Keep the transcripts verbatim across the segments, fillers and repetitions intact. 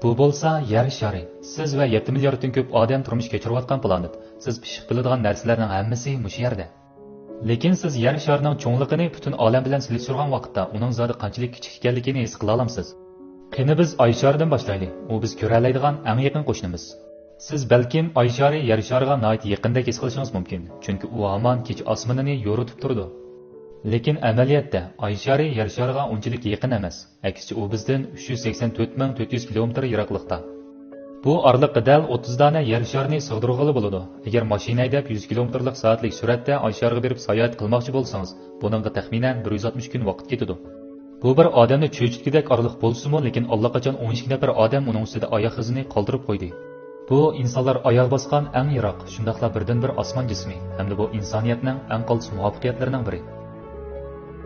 بۇ بولسا يەر شارى. سىز ۋە يەتتە مىلياردتىن كۆپ ئادەم تۇرمۇش كەچۈرۈۋاتقان پلانېت. سىز پىششىق بىلىدىغان نەرسىلەرنىڭ ھەممىسى مۇشۇ يەردە. لېكىن سىز يەر شارىنىڭ چوڭلۇقىنى پۈتۈن ئالەم بىلەن سېلىشتۇرغان ۋاقىتتا ئۇنىڭ زادى قانچىلىك كىچىك ئىكەنلىكىنى ھېس قىلالامسىز؟ قېنى بىز ئاي شارىدىن باشلايلى. ئۇ بىز كۆرەلەيدىغان ئەڭ يېقىن قوشنىمىز. سىز بەلكىم ئاي شارى يەر شارىغا ناھايىتى يېقىندەك ھېس قىلىشىڭىز مۇمكىن، چۈنكى ئۇ ھامان كېچە ئاسمىنىنى يورۇتۇپ تۇرىدۇ. لېكىن ئەمەلىيەتتە ئاي شارى يەر شارىغا ئۇنچىلىك يېقىن ئەمەس. ئەكسىچە، ئۇ بىزدىن ئۈچ يۈز سەكسەن تۆت مىڭ تۆت يۈز كىلومېتىر يىراقلىقتا. بۇ ئارىلىققا دەل ئوتتۇز دانە يەر شارىنى سىغدۇرغىلى بولىدۇ. ئەگەر ماشىنا ھەيدەپ يۈز كىلومېتىرلىق سائەتلىك سۈرئەتتە ئاي شارىغا بېرىپ ساياھەت قىلماقچى بولسىڭىز، بۇنىڭغا تەخمىنەن بىر يۈز ئاتمىش كۈن ۋاقىت كېتىدۇ. بۇ بىر ئادەمنى چۆچۈتكۈدەك ئارىلىق بولسىمۇ، لېكىن ئاللىقاچان ئون ئىككى نەپەر ئادەم ئۇنىڭ ئۈستىدە ئاياق ئىزىنى قالدۇرۇپ قويدى. بۇ ئىنسانلار ئاياغ باسقان ئەڭ يىراق، شۇنداقلا بىردىنبىر ئاسمان جىسمى ھەمدە بۇ ئىنسانىيەتنىڭ ئەڭ قالتىس مۇۋەپپەقىيەتلىرىنىڭ بىرى.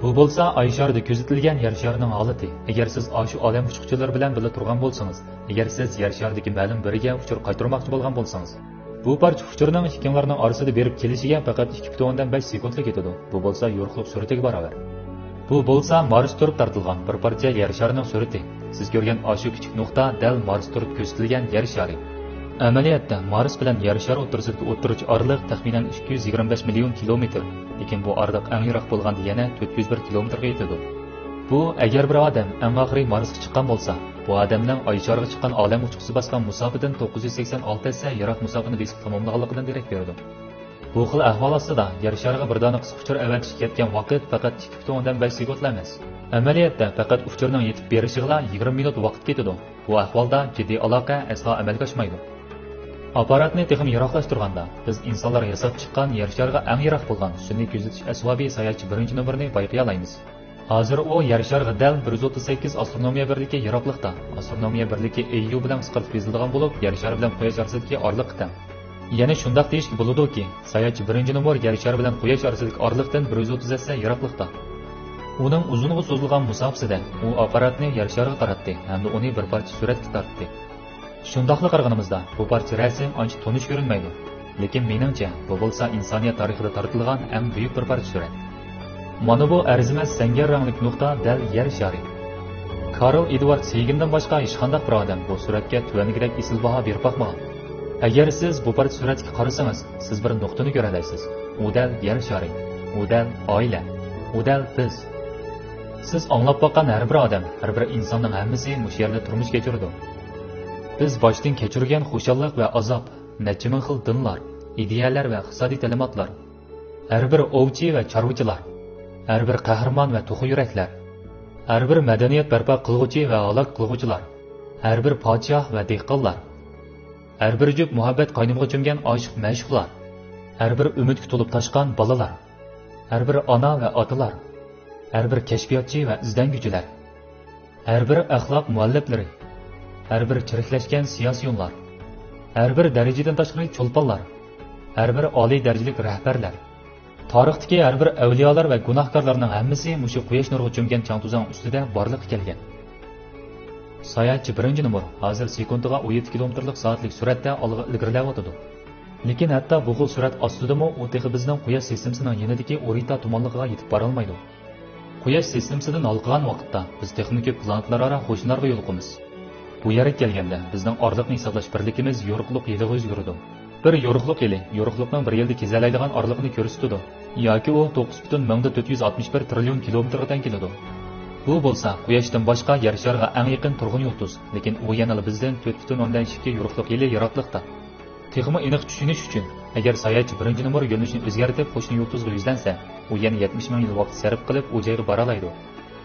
بۇ بولسا ئاي شارىدا كۆزىتىلگەن يەر شارىنىڭ ھالىتى. ئەگەر سىز ئاشۇ ئالەم ئۇچقۇچىلىرى بىلەن بىللە تۇرغان بولسىڭىز، ئەگەر سىز يەر شارىدىكى مەلۇم بىرىگە ئۇچۇر قايتۇرماقچى بولغان بولسىڭىز، بۇ پارچە ئۇچۇرنىڭ ئىككىڭلارنىڭ ئارىسىدا بېرىپ كېلىشىگە پەقەت ئىككى پۈتۈن ئوندىن بەش سېكۇنتلا كېتىدۇ. بۇ بولسا يورۇقلۇق سۈرئىتىگە باراۋەر. بۇ بولسا مارس تۇرۇپ تارتىلغان بىر پارچە يەر شارىنىڭ سۈرىتى. سىز كۆرگەن ئاشۇ كىچىك نۇقتا دەل مارس تۇرۇپ كۆرسىتىلگەن يەر شارى. ئەمەلىيەتتە، مارس بىلەن يەر شارى ئوتتۇرىسىدىكى ئوتتۇرىچە ئارىلىق تەخمىنەن ئىككى يۈز يىگىرمە بەش مىليون كىلومېتىر، لېكىن بۇ ئارىلىق ئەڭ يىراق بولغاندا يەنە تۆت يۈز بىر كىلومېتىرغا يېتىدۇ. بۇ، ئەگەر بىر ئادەم ئەڭ ئاخىرى مارسقا چىققان بولسا، بۇ ئادەمنىڭ ئاي شارىغا چىققان ئالەم ئۇچقۇسى باسقان مۇساپىدىن توققۇز يۈز سەكسەن ئالتە ھەسسە يىراق مۇساپىنى بېسىپ تاماملىغانلىقىدىن دېرەك بېرىدۇ. بۇ خىل ئەھۋال ئاستىدا يەر شارىغا بىر دانە قىسقا ئۇچۇر ئەۋەتىشكە كەتكەن ۋاقىت پەقەت ئىككى پۈتۈن ئوندىن بەش سېكۇنتلا ئەمەس. ئەمەلىيەتتە پەقەت ئۇچۇرنىڭ يېتىپ بېرىشىغىلا يىگىرمە مىنۇت ۋاقىت كېتىدۇ. بۇ ئەھۋالدا جىددىي ئالاقە ئەسلا ئەمەلگە ئاشمايدۇ. ئاپپاراتنى تېخىمۇ يىراقلاشتۇرغاندا، بىز ئىنسانلار ياساپ چىققان يەر شارىغا ئەڭ يىراق بولغان سۈنئىي كۆزىتىش ئەسۋابى ساياھەتچى بىرىنچى نومۇرىنى بايقىيالايمىز. ھازىر ئۇ يەر شارىغا دەل بىر يۈز ئوتتۇز سەككىز ئاسترونومىيە بىرلىكى يىراقلىقتا. ئاسترونومىيە بىرلىكى ئېييۇ بىلەن قىسقارتىپ يېزىلىدىغان بولۇپ، يەر شارى بىلەن قۇياش ئارىسىدىكى ئارىلىققا تەڭ. يەنى شۇنداق دېيىشكە بولىدۇكى، ساياھەتچى بىرىنچى نومۇر يەر شارى بىلەن قۇياش ئارىسىدىكى ئارىلىقتىن بىر يۈز ئوتتۇز ھەسسە يىراقلىقتا. ئۇنىڭ ئۇزۇنغا سوزۇلغان مۇساپىسىدە ئۇ ئاپپاراتنى يەر شارىغا قاراتتى ھەمدە ئۇنى بىر پارچە سۈرەتكە تارتتى. شۇنداقلا قارىغىنىمىزدا، بۇ پارچە رەسىم ئانچە تونۇش كۆرۈنمەيدۇ. لېكىن مېنىڭچە، بۇ بولسا ئىنسانىيەت تارىخىدا تارتىلغان ئەڭ بۈيۈك بىر پارچە سۈرەت. مانا بۇ ئەرزىمەس زەڭگەر رەڭلىك نۇقتا دەل يەر شارى. كارل ئېدۋارد سېگىندىن باشقا ھېچقانداق بىر ئادەم بۇ سۈرەتكە تۆۋەندىكىدەك ئېسىل باھا بېرىپ باقمىغان. ئەگەر سىز بۇ پارچە سۈرەتكە قارىسىڭىز، سىز بىر نۇقتىنى كۆرەلەيسىز. ئۇ دەل يەر شارى. ئۇ دەل ئائىلە. ئۇ دەل بىز. سىز ئاڭلاپ باققان ھەر بىر ئادەم، ھەر بىر ئىنساننىڭ ھەممىسى مۇشۇ يەردە تۇرمۇش كەچۈرىدۇ. بىز باشتىن كەچۈرگەن خۇشاللىق ۋە ئازاب، نەچچە مىڭ خىل دىنلار، ئىدىيەلەر ۋە ئىقتىسادىي تەلىماتلار، ھەر بىر ئوۋچى ۋە چارۋىچىلار، ھەر بىر قەھرىمان ۋە توخۇ يۈرەكلەر، ھەر بىر مەدەنىيەت بەرپا قىلغۇچى ۋە ھالاك قىلغۇچىلار، ھەر بىر پادىشاھ ۋە دېھقانلار، ھەر بىر جۈپ مۇھەببەت قاينىمىغا چۆمگەن ئاشىق مەشۇقلار، ھەر بىر ئۈمىدكە تولۇپ تاشقان بالىلار، ھەر بىر ئانا ۋە ئاتىلار، ھەر بىر كەشپىياتچى ۋە ئىزدەنگۈچىلەر، ھەر بىر ئەخلاق مۇئەللىپلىرى، ھەر بىر چىرىكلەشكەن سىياسىيونلار، ھەر بىر دەرىجىدىن تاشقىرى چولپانلار، ھەر بىر ئالىي دەرىجىلىك رەھبەرلەر، تارىختىكى ھەر بىر ئەۋلىيالار ۋە گۇناھكارلارنىڭ ھەممىسى مۇشۇ قۇياش نۇرىغا چۆمگەن چاڭ-توزان ئۈستىدە بارلىققا كەلگەن. ساياھەتچى بىرىنچى نومۇر ھازىر سېكۇنتىغا ئون يەتتە كىلومېتىرلىق سائەتلىك سۈرئەتتە ئالغا ئىلگىرىلەۋاتىدۇ. لېكىن ھەتتا بۇ خىل سۈرئەت ئاستىدىمۇ ئۇ تېخى بىزنىڭ قۇياش سىستېمىسىنىڭ يېنىدىكى ئورىتا تۇمانلىقىغا يېتىپ بارالمايدۇ. قۇياش سىستېمىسىدىن ھالقىغان ۋاقىتتا، بىز تېخىمۇ كۆپ پلانېتلار ئارا قوشنىلارغا يولۇقىمىز. بۇ يەرگە كەلگەندە، بىزنىڭ ئارىلىقنى ھېسابلاش بىرلىكىمىز يورۇقلۇق يىلىغا ئۆزگىرىدۇ. بىر يورۇقلۇق يىلى يورۇقلۇقنىڭ بىر يىلدا كېزەلەيدىغان ئارىلىقىنى كۆرسىتىدۇ. ياكى ئۇ توققۇز پۈتۈن مىڭدا تۆت يۈز ئاتمىش بىر تىرىليون كىلومېتىرغا تەڭ كېلىدۇ. بۇ بولسا قۇياشتىن باشقا يەر شارىغا ئەڭ يېقىن تۇرغۇن يۇلتۇز، لېكىن ئۇ يەنىلا بىزدىن تۆت پۈتۈن ئوندىن ئىككى يورۇقلۇق يىلى يىراقلىقتا. تېخىمۇ ئېنىق چۈشىنىش ئۈچۈن، ئەگەر ساياھەتچى بىرىنچى نومۇر يۆنىلىشنى ئۆزگەرتىپ، قوشنا يۇلتۇزغا يۈزلەنسە، ئۇ يەنە يەتمىش مىڭ يىل ۋاقىت سەرپ قىلىپ، ئۇ جايغا بارالايدۇ.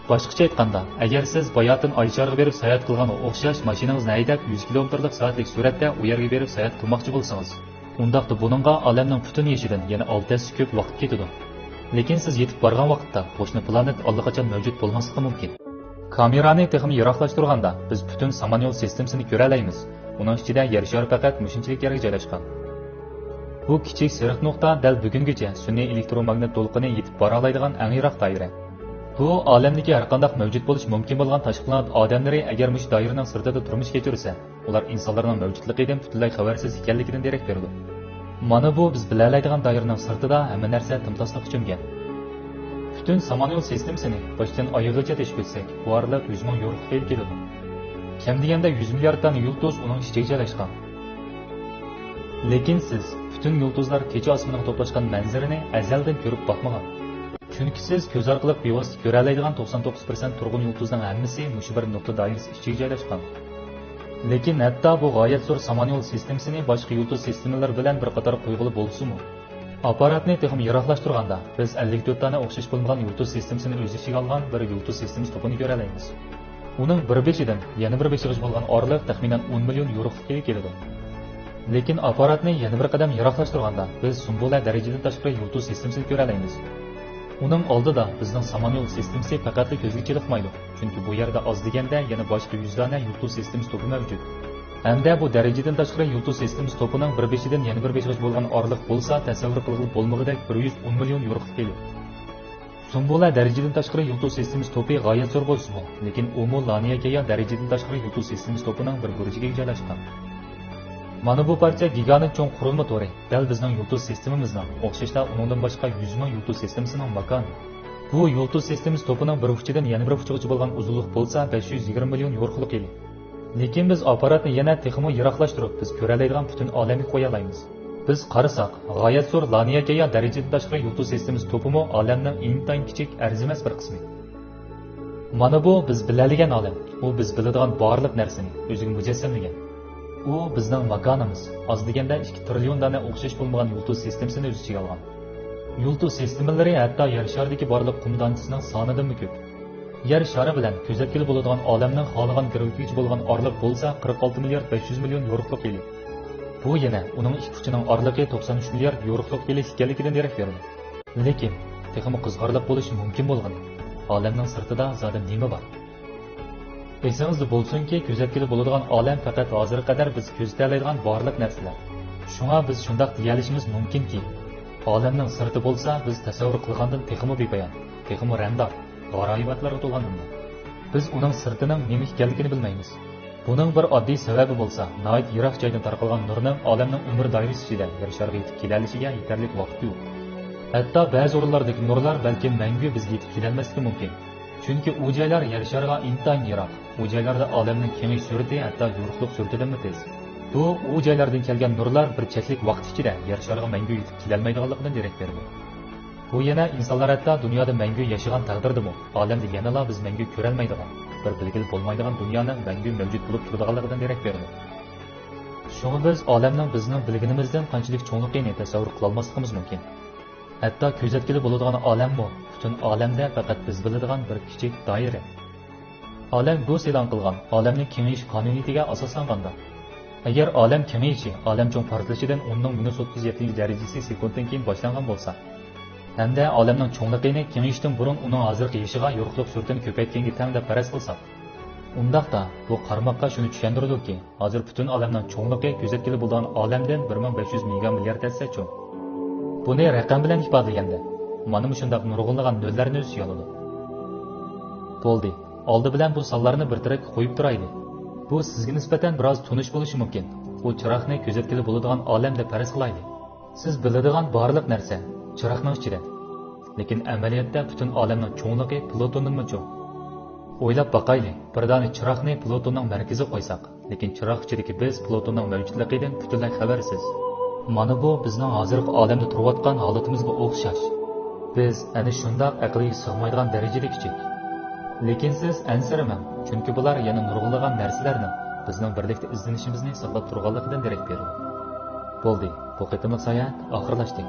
باشقىچە ئېيتقاندا، ئەگەر سىز باياتىن ئاي شارىغا بېرىپ ساياھەت قىلغانغا ئوخشاش ماشىنىڭىزنى ھەيدەپ، يۈز كىلومېتىرلىق سائەتلىك سۈرئەتتە ئۇ يەرگە بېرىپ ساياھەت قىلماقچى بولسىڭىز، ئۇنداقتا بۇنىڭغا ئالەمنىڭ پۈتۈن يېشىدىن يەنە ئالتە ھەسسە كۆپ ۋاقىت كېتىدۇ. لېكىن سىز يېتىپ بارغان ۋاقىتتا قوشنا پلانېت ئاللىقاچان مەۋجۇت بولماسلىقى مۇمكىن. كامېرانى تېخىمۇ يىراقلاشتۇرغاندا، بىز پۈتۈن سامانيول سىستېمىسىنى كۆرەلەيمىز. ئۇنىڭ ئىچىدە يەر شارى پەقەت مۇشۇنچىلىك يەرگە جايلاشقان. بۇ كىچىك سېرىق نۇقتا دەل بۈگۈنگىچە سۈنئىي ئېلېكتروماگنىت دولقۇنى يېتىپ بارالايدىغان ئەڭ يىراق دائىرە. بۇ ئالەمدىكى ھەرقانداق مەۋجۇت بولۇش مۇمكىن بولغان تاشقى پلانېت ئادەملىرى ئەگەر مۇشۇ دائىرىنىڭ سىرتىدا تۇرمۇش كەچۈرسە، ئۇلار ئىنسانلارنىڭ مەۋجۇتلۇقىدىن پۈتۈنلەي خەۋەرسىز ئىكەنلىكىدىن دېرەك بېرىدۇ. مانا بۇ بىز بىلەلەيدىغان دائىرىنىڭ سىرتىدا ھەممە نەرسە تىمتاسلىققا چۆمگەن. پۈتۈن سامانيول سىستېمىسىنى باشتىن ئايىغىغىچە تېشىپ ئۆتسەك، بۇ ئارىلىق يۈز مىڭ يورۇقلۇق يىلى كېلىدۇ. كەم دېگەندە يۈز مىليارد دانە يۇلتۇز ئۇنىڭ ئىچىگە جايلاشقان. لېكىن سىز پۈتۈن يۇلتۇزلار كېچە ئاسمىنىغا توپلاشقان مەنزىرىنى ئەزەلدىن كۆرۈپ باقمىغان. چۈنكى سىز كۆز ئارقىلىق بىۋاسىتە كۆرەلەيدىغان توقسان توققۇز پىرسەنت تۇرغۇن يۇلتۇزنىڭ ھەممىسى مۇشۇ بىر نۇقتا دائىرىسى ئىچىگە جايلاشقان. لېكىن ھەتتا بۇ غايەت زور سامانيول سىستېمىسىنى باشقا يۇلتۇز سىستېمىلىرى بىلەن بىر قاتارغا قويغىلى بولسىمۇ، ئاپپاراتنى تېخىمۇ يىراقلاشتۇرغاندا، بىز ئەللىك تۆت دانە ئوخشاش بولمىغان يۇلتۇز سىستېمىسىنى ئۆز ئىچىگە ئالغان بىر يۇلتۇز سىستېمىسى توپىنى كۆرەلەيمىز. ئۇنىڭ بىر بېشىدىن يەنە بىر بېشىغىچە بولغان ئارىلىق تەخمىنەن ئون مىليون يورۇقلۇق يىلى كېلىدۇ. لېكىن ئاپپاراتنى يەنە بىر قەدەم يىراقلاشتۇرغاندا، بىز سۇمبۇلە دەرىجىدىن تاشقىرى يۇلتۇز سىستېمىسىنى كۆرەلەيمىز. ئۇنىڭ ئالدىدا بىزنىڭ سامانيول سىستېمىسى پەقەتلا كۆزگە چېلىقمايدۇ، چۈنكى بۇ يەردە ئاز دېگەندە يەنە باشقا يۈز دانە يۇلتۇز سىستېمىسى توپى مەۋجۇت. ھەمدە بۇ دەرىجىدىن تاشقىرى يۇلتۇز سىستېمىسى توپىنىڭ بىر بېشىدىن يەنە بىر بېشىغىچە بولغان ئارىلىق بولسا تەسەۋۋۇر قىلغىلى بولمىغۇدەك بىر يۈز ئون مىليون يورۇقلۇق يىلى. سۇمبۇلە دەرىجىدىن تاشقىرى يۇلتۇز سىستېمىسى توپى غايەت زور بولسىمۇ، لېكىن ئۇمۇ لانىيەكەيا دەرىجىدىن تاشقىرى يۇلتۇز سىستېمىسى توپىنىڭ بىر بۇرجىكىگە جايلاشقان. مانا بۇ پارچە گىگانت چوڭ قۇرۇلما تورى دەل بىزنىڭ يۇلتۇز سىستېمىمىزنىڭ، ئوخشاشلا ئۇنىڭدىن باشقا يۈز مىڭ يۇلتۇز سىستېمىسىنىڭ ماكانى. بۇ يۇلتۇز سىستېمىسى توپىنىڭ بىر ئۇچىدىن يەنە بىر ئۇچىغىچە بولغان ئۇزۇنلۇق بولسا بەش يۈز يىگىرمە مىليون يورۇقلۇق يىلى. لېكىن بىز ئاپپاراتنى يەنە تېخىمۇ يىراقلاشتۇرۇپ، بىز كۆرەلەيدىغان پۈتۈن ئالەمگە قويالايمىز. بىز قارىساق، غايەت زور لانىيەكەيا دەرىجىدىن تاشقىرى يۇلتۇز سىستېمىسى توپىمۇ ئالەمنىڭ ئىنتايىن كىچىك، ئەرزىمەس بىر قىسمى. مانا بۇ بىز بىلەلىگەن ئالەم، ئۇ بىز بىلىدىغان بارلىق نەرسىنى ئۆزىگە مۇجەسسەملىگەن. ئۇ بىزنىڭ ماكانىمىز، ئاز دېگەندە ئىككى تىرىليون دانە ئوخشاش بولمىغان يۇلتۇز سىستېمىسىنى ئۆز ئىچىگە ئالغان. يۇلتۇز سىستېمىلىرى ھەتتا يەر شارىدىكى بارلىق قۇم دانچىسىنىڭ سانىدىنمۇ كۆپ. يەر شارى بىلەن كۆزەتكىلى بولىدىغان ئالەمنىڭ خالىغان گىرۋىكىگىچە بولغان ئارىلىق بولسا قىرىق ئالتە مىليارد بەش يۈز مىليون يورۇقلۇق يىلى. بۇ يەنە ئۇنىڭ ئىككى ئۇچىنىڭ ئارىلىقى توقسان ئۈچ مىليارد يورۇقلۇق يىلى ئىكەنلىكىدىن دېرەك بېرىدۇ. لېكىن تېخىمۇ قىزىقارلىق بولۇشى مۇمكىن بولغىنى، ئالەمنىڭ سىرتىدا زادى نېمە بار؟ ئېسىڭىزدە بولسۇنكى، كۆزەتكىلى بولىدىغان ئالەم پەقەت ھازىرغا قەدەر بىز كۆزىتەلەيدىغان بارلىق نەرسىلەر. شۇڭا بىز شۇنداق دېيەلىشىمىز مۇمكىنكى، ئالەمنىڭ سىرتى بولسا بىز تەسەۋۋۇر قىلغاندىن تېخىمۇ بىپايان، تېخىمۇ رەڭدار، غارايىۋاتلارغا تولغان دۇنيا. بىز ئۇنىڭ سىرتىنىڭ نېمە ئىكەنلىكىنى بىلمەيمىز. بۇنىڭ بىر ئاددىي سەۋەبى بولسا، ناھايىتى يىراق جايدىن تارقالغان نۇرنىڭ ئالەمنىڭ ئۆمۈر دائىرىسى ئىچىدە يەر شارىغا يېتىپ كېلەلىشىگە يېتەرلىك ۋاقىت يوق. ھەتتا بەزى ئورۇنلاردىكى نۇرلار بەلكىم مەڭگۈ بىزگە يېتىپ كېلەلمەسلىكى مۇمكىن. چۈنكى ئۇ جايلار يەر شارىغا ئىنتايىن يىراق. ئۇ جايلاردا ئالەمنىڭ كېڭىيىش سۈرئىتى ھەتتا يورۇقلۇق سۈرئىتىدىنمۇ تېز. بۇ، ئۇ جايلاردىن كەلگەن نۇرلار بىر چەكلىك ۋاقىت ئىچىدە يەر شارىغا مەڭگۈ يېتىپ كېلەلمەيدىغانلىقىدىن دېرەك بېرىدۇ. بۇ يەنە ئىنسانلار ھەتتا دۇنيادا مەڭگۈ ياشىغان تەقدىردىمۇ، ئالەمدە يەنىلا بىز مەڭگۈ كۆرەلمەيدىغان، بىر بىلگىلى بولمايدىغان دۇنيانىڭ مەڭگۈ مەۋجۇت بولۇپ تۇرىدىغانلىقىدىن دېرەك بېرىدۇ. شۇڭا بىز ئالەمنىڭ بىزنىڭ بىلگىنىمىزدىن قانچىلىك چوڭلۇقىنى تەسەۋۋۇر قىلالماسلىقىمىز مۇمكىن. ھەتتا كۆزەتكىلى بولىدىغان ئالەممۇ پۈتۈن ئالەمدە پەقەت بىز بىلىدىغان بىر كىچىك دائىرە. ئالەم گوس ئېلان قىلغان ئالەمنىڭ كېڭىيىش قانۇنىيىتىگە ئاساسلانغاندا، ئەگەر ئالەم كېڭىيىشى ئالەم چوڭ پارتلىشىدىن ئوننىڭ مىنۇس ئوتتۇز يەتتىنچى دەرىجىسى سېكۇنتتىن كېيىن باشلانغان بولسا، ھەمدە ئالەمنىڭ چوڭلۇقىنى كېڭىيىشتىن بۇرۇن ئۇنىڭ ھازىرقى يېشىغا يورۇقلۇق سۈرئىتىنى كۆپەيتكەنگە تەڭ دەپ پەرەز قىلساق، ئۇنداقتا بۇ قارىماققا شۇنى چۈشەندۈرىدۇكى، ھازىر پۈتۈن ئالەمنىڭ چوڭلۇقى كۆزەتكىلى بولىدىغان ئالەمدىن بىر مىڭ بەش يۈز مېگا مىليارد ھەسسە چوڭ. بۇنى رەقەم بىلەن ئىپادىلىگەندە، مانا مۇشۇنداق نۇرغۇنلىغان نۆللەرنى ئۆز ئىچىگە ئالىدۇ. بولدى، ئالدى بىلەن بۇ سانلارنى بىر تەرەپكە قويۇپ تۇرايلى. بۇ سىزگە نىسبەتەن بىراز تونۇش بولۇشى مۇمكىن. بۇ چىراغنى كۆزەتكىلى بولىدىغان ئالەم دەپ پەرەز قىلايلى. سىز بىلىدىغان بارلىق نەرسە چىراغنىڭ ئىچىدە. لېكىن ئەمەلىيەتتە پۈتۈن ئالەمنىڭ چوڭلۇقى پلۇتوندىنمۇ چوڭ. ئويلاپ باقايلى، بىر دانە چىراغنى پلۇتوننىڭ مەركىزىگە قويساق، لېكىن چىراغ ئىچىدىكى بىز پلۇتوننىڭ مەۋجۇتلۇقىدىن پۈتۈنلەي خەۋەرسىز. مانا بۇ بىزنىڭ ھازىرقى ئالەمدە تۇرۇۋاتقان ھالىتىمىزگە ئوخشاش. بىز ئەنە شۇنداق ئەقىلگە سىغمايدىغان دەرىجىدە كىچىك. لېكىن سىز ئەنسىرىمەڭ، چۈنكى بۇلار يەنە نۇرغۇنلىغان نەرسىلەرنىڭ بىزنىڭ بىرلىكتە ئىزدىنىشىمىزنى ساقلاپ تۇرغانلىقىدىن دېرەك بېرىدۇ. بولدى، بۇ قېتىملىق ساياھەت ئاخىرلاشتى.